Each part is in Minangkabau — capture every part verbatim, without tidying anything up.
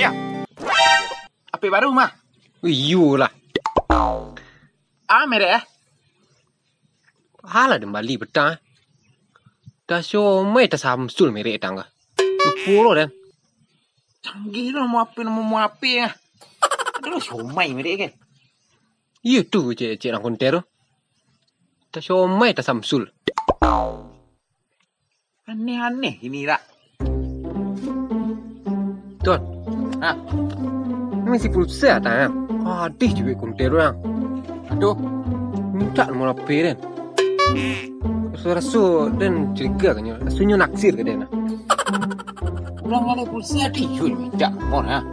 Yo. Ape baru mah? Iyolah. Ah, merek eh? Alah, den bali petang. Dah siomai tasamsul merek tang ka. Lupo lo den. Canggih lo, mau ape, mau, mau ape ah. Ado lo siomai merek ke? Iyo tu, cek, cek nang konter tu. Dah siomai tasamsul. Aneh-aneh ini rak. Ton. Ha. Misi pulsa tang. Adih juo konter tu tang. Aduh. Mintak nomor H P den. Raso-raso den curiga ka nyo. Rasonyo naksir ka den. Urang ado pulsa, adih juo mintak nomor ha.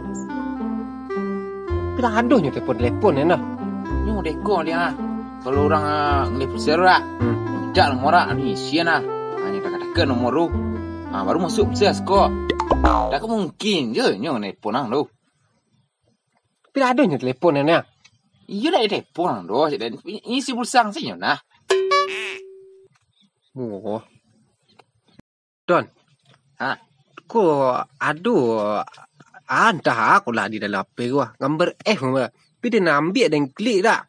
Pila ado nyo telepon-telepon den dah. Nyo deko dia. Kalau urang, ah, ngalih pulsa tu dak, hmm, mintak nomor dak, ado isian lah. Ha, nyo taka-taka nomor tu. Ha, baru masuak pulsa siko. Dak mungkin je nyo nelepon ang tu. Tapi ado nyo telepon nyo. Iyo dak telepon ang tu, cek den. Isi pulsa ang se nyo nah. Oh. Don. Ha? Ko ado, ah, antah ko lah di dalam H P ko ah. Gambar F ko. Tapi den ambiak den klik dak.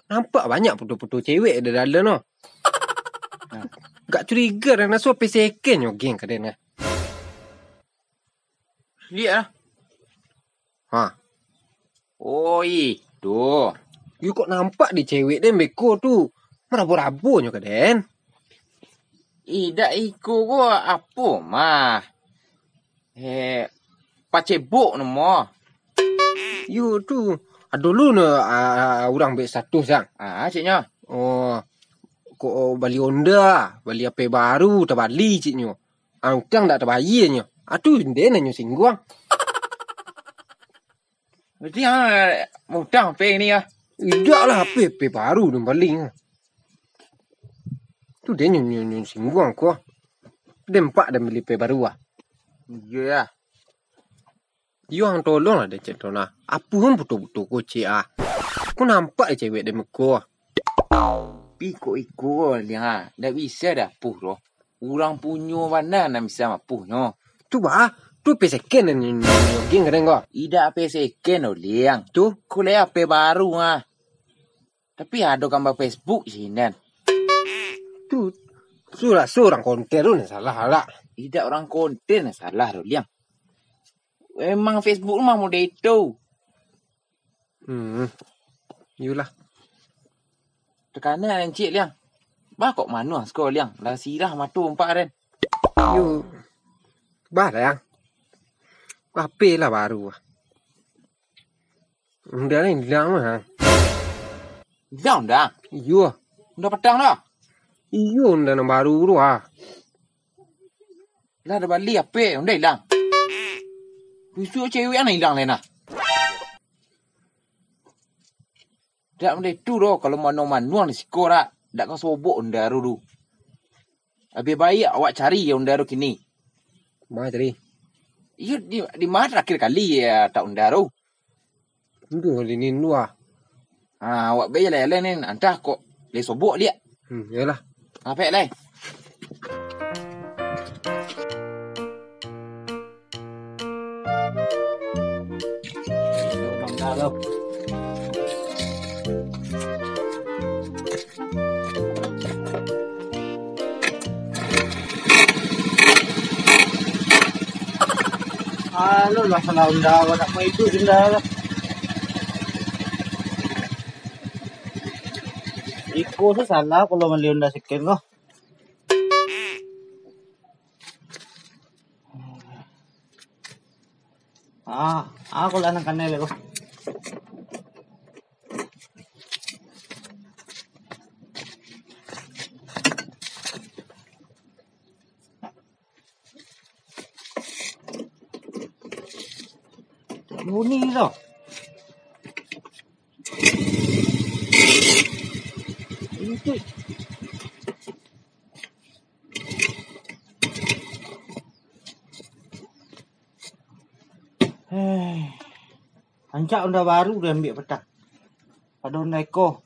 Nampak banyak foto-foto cewek di dalam tu. Ha. Gak curiga den raso P C K nyo geng ka den ah. Liek ah. Ha. Oi, tu. Yo kok nampak di cewek den beko tu. Marabo-rabo nyo ka den. Idak iko ko apo mah? Eh, pacebok namo. Yo tu. Ado lu ne, ah, urang bek status ang. Ah, ceknyo. Oh, kok bali Honda, bali H P baru, tabali ceknyo. Ah, utang dak tabayia nyo. Ah, tu den nyo singguang. Berarti ang utang H P ni ah? Idak lah, H P, H P baru den bali. Tu den nyo, nyo, nyo singguang ko. Den pak den bali H P baru ah. Iyo ya. Yo ang tolong lah den cek tu nah. Apo pun buto-buto ko cek ah. Ko nampak cewek den beko. Tapi kok iko liang ah, dak bisa dapuh doh. Urang punyo bana nan bisa mapuhnyo. Tu bah, tu P C K nan nyo geng ka den ko. Idak P C K no liang. Tu? Ko lai H P baru ah. Tapi ado gambar Facebook sinan. Tu, sudah surang konten tu nan salah lah. Idak urang konten nan salah tu liang. Emang Facebook tu mah model itu. Hmm. Iyolah. Tekana den cek liang. Bah kok manuang siko liang. Lah sirah mato umpak den. Yo. Bah liang. H P lah baru. Honda ni ilang mah. Ilang Honda? Iyo. Honda padang dah? Iyo, Honda nan baru tu ah. Lah ado bali H P, Honda ilang. Pusuak cewek anak ilang lai nah. Dak model tu doh, kalau manuang-manuang di siko dak, dak ka sobok Honda tu tu. Labiah baiak awak cari Honda tu kini. Ma cari? Iyo, di, di ma terakhir kali ya tak Honda tu? Ndu, di nindu ah. Ha, awak bae jaleh-jaleh ni, antah kok lai sobok liak. Hmm, iyolah. Apek lai. Alo lah, salah Honda, awak nak main itu Honda lah. Iko tu salah kalau bali Honda second ko. Ah, aku lah nang kanai lah ko. Tak bunyi tau. Itu. Eh, rancak Honda baru diambiak patang. Pado Honda iko.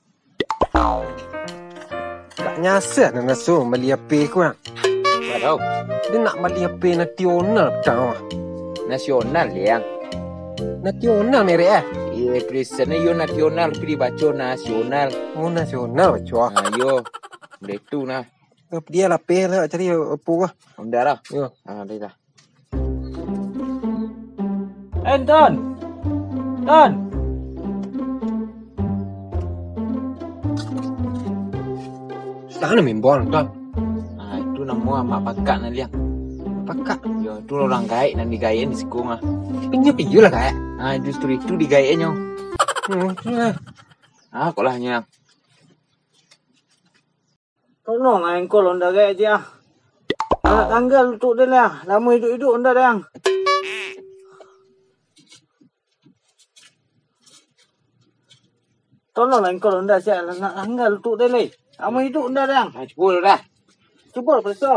Tak nyasa nan raso bali H P ko, ah. Dak tau. Dia nak bali H P nasional patang, ah. Nasional, Liang. Nasional merek ah? Iyo, tulisannya iyo nasional, tapi dibaco nasional. Oh, nasional baco ah. Nah, iyo. Benda itu nah. Eh, dia lapeh lah cari apa kah? Honda lah. Yo. Ah, dia dah. Eh, Ton! Ton! Sudah nak mimbol, Ton? Ah, itu namo amak pakak nan liang. Pakak? Yo, itu urang gaek nan digaekan di siko ah. Pinyo piyo lah gaek. Ah, justru itu digaekannyo. Hmm, nah. Ah, kok lah nyang. Tolong lah engkol Honda gaek je ah. Nak tanggal tu dia lah. Lamo iduik-iduik Honda dang. Tolong lah engkol Honda siap lah. Nak tanggal tu dia leh. Lamo iduik Honda dang. Ah, cubo lah dah. Cubo lah, peso.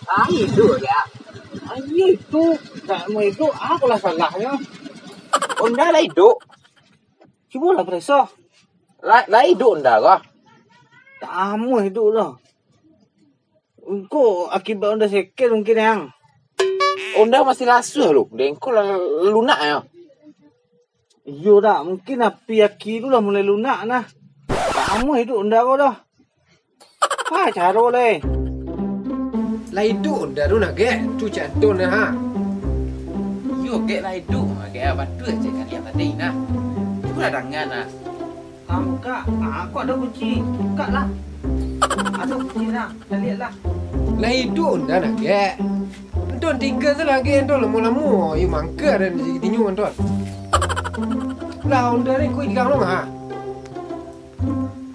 Ah, iduik ya. Ah, iyo itu. Tak mau iduik, apo lah salahnyo? Honda lah iduik. Cubo lah pereso. Lah, lah iduik Honda ko? Tak amuah iduik lah. Engko akibat Honda second mungkin, Yang. Honda masih lasuah lu. Dek engko lah lunak yo. Iyo dak, mungkin api aki tu lah mulai lunak nah. Tak amuah iduik Honda ko doh. Ha, caro lai. Lah iduik Honda tu nah, Gek. Tu cak tu nah, ha. Iyo, Gek, lah iduik. Gek, ah, batua cek kalian tadi nah. Cubolah dangan nah. Kamu, Kak. Ah, kok ado kunci? Buka lah. Ado kunci nah. Kita lihat lah. Lah iduik Honda nah, Gek. Anton, tingga tu lagi, Anton, lamo-lamo. Iyo, mangka ado di siko, Anton. Lah, Honda ni kau igang lo, ha?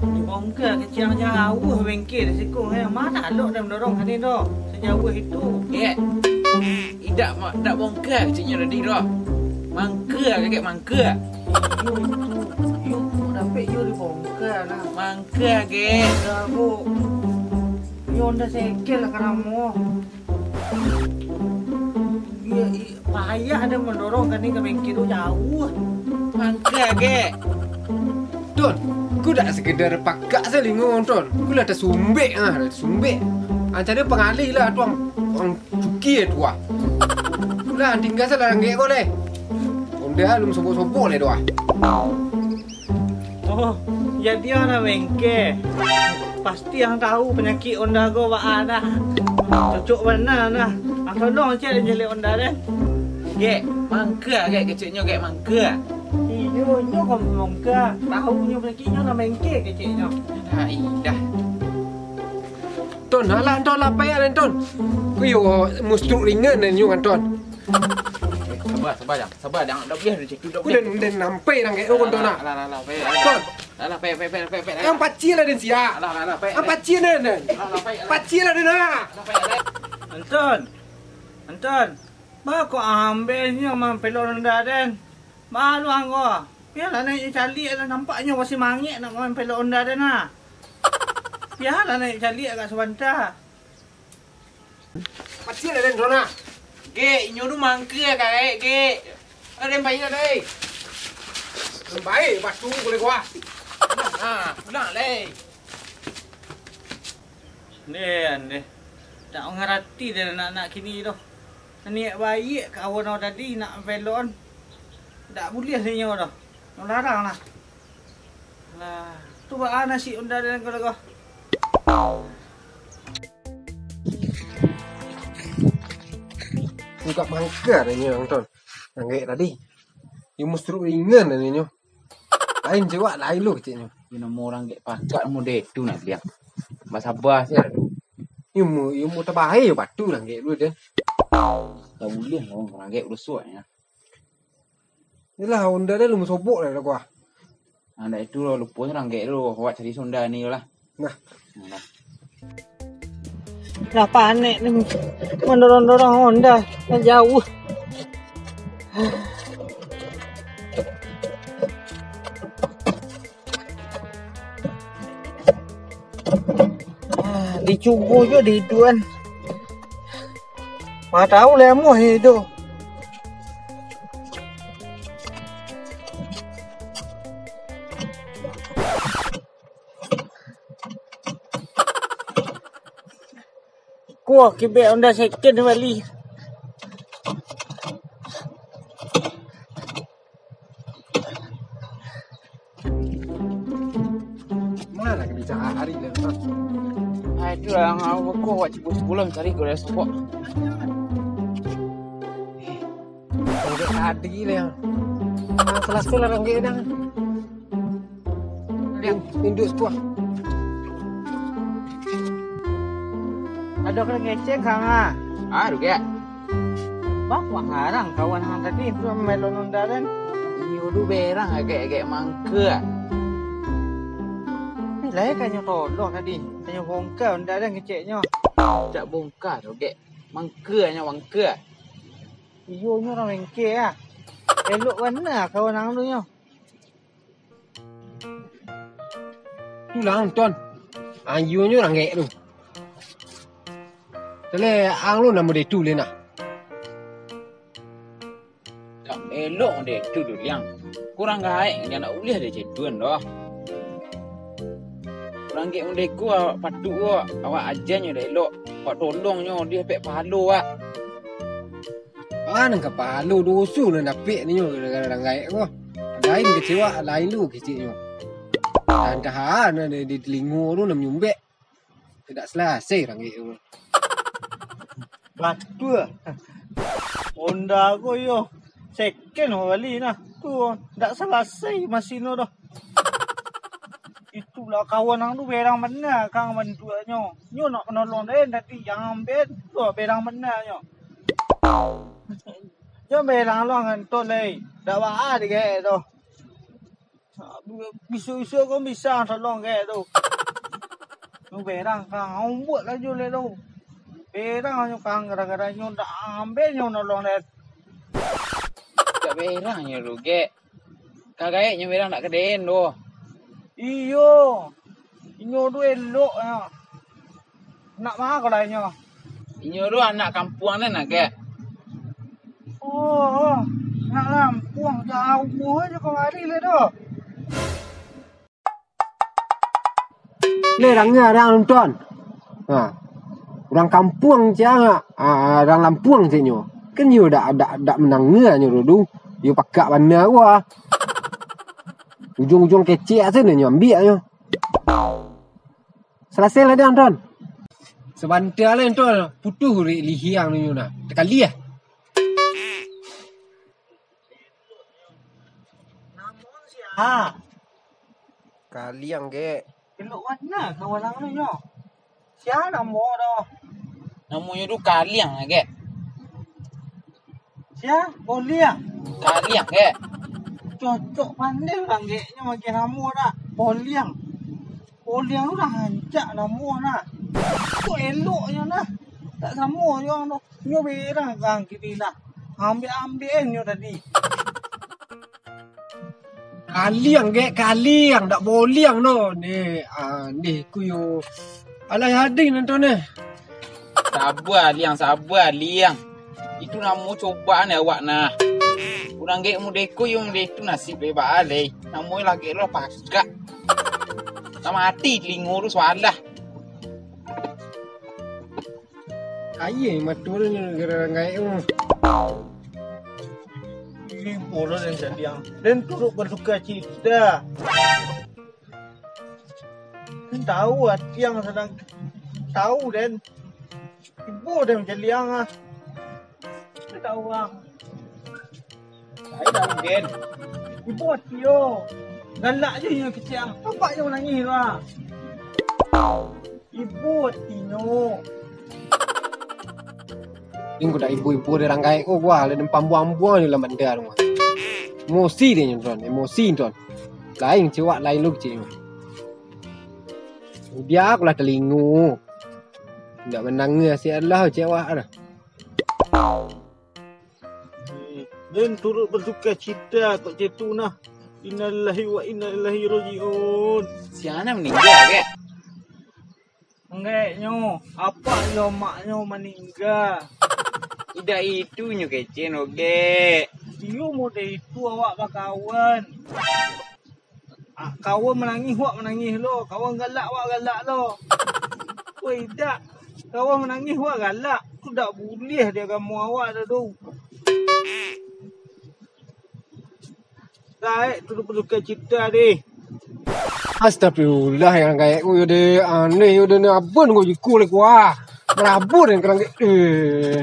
Dibongkar kecil jauah bengkel di siko, eh. Mana alok dan mendorong tadi tu? Sejauh itu. Gek. Idak ma-, dak bongkar kecilnyo tadi tu. Mangka, Gek, mangka. Iyo itu. Iyo, kok dapek iyo dibongkar nah. Mangka, Gek. Dah, Bu. Iyo, Honda second lah, karamo. Iyo, i-, payah ado mandorong kani ka bengkel tu jauah. Mangka, Gek. Ton, ku dak sekedar pakak salingo, Ton. Ku lah tasumbek, ah, tasumbek. Ancari pangalih lah, tuang. Tuang cuki ya, tuah. Ku lah tingga salah ranggek ko leh. Honda alun sobok-sobok leh, tuah. Oh, jadi ang nak bengke. Pasti ang tahu panyakik Honda ko baa dah. Cocok bana dah. Ang tolong cek jaleh Honda deh. Gek, mangka gek keceknyo gek mangka. Iyo, nyo kan mangka. Tahu nyo panyakik nyo nak bengke keceknyo. Nah, indah. Ton, alah, Ton, lah payah, Ton. Ku yo mustruk ringan nyo kan, Ton. Sabar, sabar, Jang. Sabar, Jang. Dak buliah macam tu, dak buliah. Ku den, den nampai nang kayak tu, Ton, ah. Alah, alah, alah, payah. Ton. Alah, payah, payah, payah, payah, payah. Yang pacil lah den siap. Alah, alah, payah. Yang pacil den. Alah, alah, payah. Pacil lah den, ah. Alah, payah, payah. Anton. Anton. Ba kok ambeknyo main pelok Honda den. Malu anggo. Bialah naik caliak lah, nampaknyo masih mangek nak main pelok Honda den, ah. Bialah naik caliak agak sabanta. Pacik lah den, Rona. Gek, inyo tu mangka kaek, Gek. Aden bayia, dai. Baik, batu boleh gua. Nah, pulang, leh. Deh, deh. Tak mangarati deh anak-anak kini tu. Niat baik kawan awak tadi nak pelok kan. Tak buliah inyo tu. Nyo larang lah. Lah, tu baa nasib Honda den ko. Buka mangka dah nyo, Ton. Ranggek tadi. Nyo mustruk ringan dah nyo. Lain cewak, lain lo keceknyo. Yo, namo ranggek pakak model tu nak bilang. Basaba sajo tu. Ilmu, ilmu tabaik yo patuh ranggek dulu den. Tak buliah lah ranggek rusuaknyo. Iyolah, Honda dah limo sobok dah, dah kuah. Nah, dah itu lo, lupo nyo ranggek dulu, awak cari Honda ni lah. Nah. Nah. Lah panek ni, mandorong-dorong Honda, lah jauah. Ah, dicubo juo di itu kan. Mana tahu lah amuah itu. Wah, kibek Honda second bali. Mana kena cari lah. Ah, itulah, awak cubo-cubo lah cari gula sopok. Kibek tadi lah. Ah, salasai lah ranggek dah. Liang, induak sebuah. Ado kena ngecek kang ah. Ah, Rugek. Bah, wah ngarang kawan ang tadi tu mamelok Honda kan. Iyo tu berang agak-agak mangka. Ni lah kanyo tolong tadi. Kanyo bongka Honda kan keceknyo. Dak bongka, Rugek. Mangka nyo, mangka. Iyo, nyo urang bengke ah. Elok bana kawan ang tu nyo. Tu lah, Ton. Ayunyo ranggek tu. Tale ang lu namo de tu le nah. Tak elok de tu tu, Liang. Kurang gaek, jan nak ulih de cetuan doh. Ranggek mode ko awak patuik ko, awak ajanyo de elok. Awak tolongnyo, dia pek pahalo, Wak. Ah, nan kapalo doso nan dapek ninyo gara-gara urang gaek ko. Lain kecewa, lain tu keceknyo. Antah nan di, di telingo tu nan manyumbek. Tidak selesai urang gaek ko. Batua. Honda ko yo. Second bali nah. Tu, ndak selesai masih no doh. Itulah kawan ang tu berang bana kang bantuaknyo. Nyo nak manolong den tadi, jan ambiak tu berang bana nyo. Nyo berang lo ngantok lai. Dak baa di gaek tu. Bisu-bisu ko bisa tolong gaek tu. Nyo berang kang, ombuak laju lai tu. Berang nyo kang gara-gara nyo dak ambiak nyo nolong den. Dak berang nyo tu, Gek. Ka gaek nyo berang dak ka den doh. Iyo. Inyo tu elok nyo. Nak ma ko lah inyo? Inyo tu anak kampuang den, Gek. Oh, anak kampuang jauah ajo ka mari lai tu. Leh, danga dang nonton. Ha. Urang kampuang ciek, ha, urang lampuang cieknyo. Kan yo dak, dak, dak mandanga nyo dulu. Yo pakak bana gua. Ujuang-ujuang kecek asa nyo ambiak nyo. Salasai lah dang, Ton. Sabanta lah, Ton. Putuih urek lihiang nyo nah. Takaliah. Ha. Kaliang, Gek. Elok bana kawan ang tu nyo. Sia namo doh? Namonyo tu Kaliang, Gek. Sia? Boliang. Kaliang, Gek. Cocok pandai urang Gek nyo magiah namo dak. Boliang. Boliang tu lah rancak namo nah. Tu eloknyo nah. Tak samo jo ang tu. Nyo berang kang kini nah. Ambiak-ambiak nyo tadi. Kaliang, Gek, kaliang, dak boliang doh. Ni, ah, ni ku yo. Alah, jadi nonton ni. Saba, Liang, saba, Liang. Itu namo cobaan awak nah. Urang Gek mode ko yo mode tu nasib bebak alai. Namo lagi lo pakak. Sama hati telingo tu salah. Aia mato tu gara-gara gaek tu. Ih, bodoh den caliang. Den turut berduka cita. Den tahu ati ang sadang tahu den. Ibo den caliang ah. Den tahu ang. Ai dah den. Ibo ati yo. Galak je inyo kecek ang. Nampak je manangih tu ah. Ibo atinyo. Ingku dak ibo-ibo di ranggai ko gua, lah den pambuang-buang di laman dia rumah. Emosi dia nyo, Ton. Emosi, Ton. Lain cewak, lain lo kecek nyo. Dia aku lah telingo. Ndak mandanga si Allah cewak dah. Den turut berduka cita kok cak tu nah. Innalillahi wa inna ilaihi rajiun. Sia nan maningga, Gek? Enggaknyo, apak jo maknyo maningga. Indak itu nyo kecek no, Gek. Iyo mode itu awak bakawan. Ah, kawan manangih, wak manangih lo. Kawan galak, wak galak lo. Woi, indak. Kawan manangih wak galak. Tu dak buliah di agamo awak tu. Gaek tu dipaduka cita deh. Astagfirullah, yang gaek ko yo deh, aneh yo deh, ni abon ko jiku leh kuah. Berabur yang kerang gaek. Eh.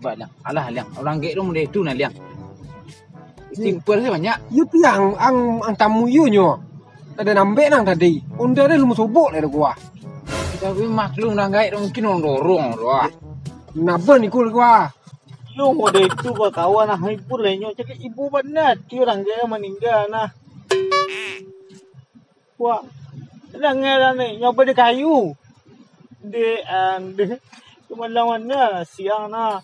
Ba, Liang. Alah, Liang. Orang gaek tu model tu nah, Liang. Simple saja banyak. Yo piang ang, ang tamu yo nyo. Ada nambek nang tadi. Onda deh lu musobok leh kuah. Tapi maklum orang gaek tu mungkin orang dorong tu ah. Nabon iku leh kuah. Lu model itu bakawan ah, ibu lah nyo cakap ibu bana ti orang gaek maningga nah. Wah, dangai lah ni, nyoba di kayu. Dek, andeh. Kemalang mana siang nah.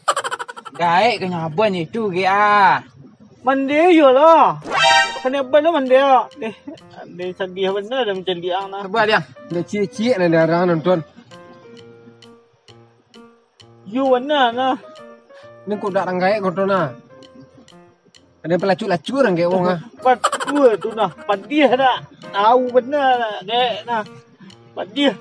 Gaek ka nyaban itu gaek ah. Mandi yo lah. Kena apa lu mandi ah? Deh, andeh sadiah bana dah macam liang nah. Sabar, Liang. Dah ciek-ciek lah darah nonton. Yo bana nah. Ni kok dak ranggaek kau tu nah. Ada pelacu-lacu ranggaek wong ah. Patua tu nah, padiah dak. Tahu bana dak, dek nah. Padiah.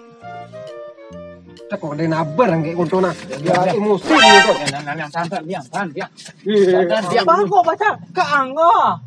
Tak kok ada nabar ranggaek kau tu nah. Dia emosi ni tu. Liang, Liang, Liang, santai, Liang, santai, Liang. Santai, Liang. Bang kok baca ka angah.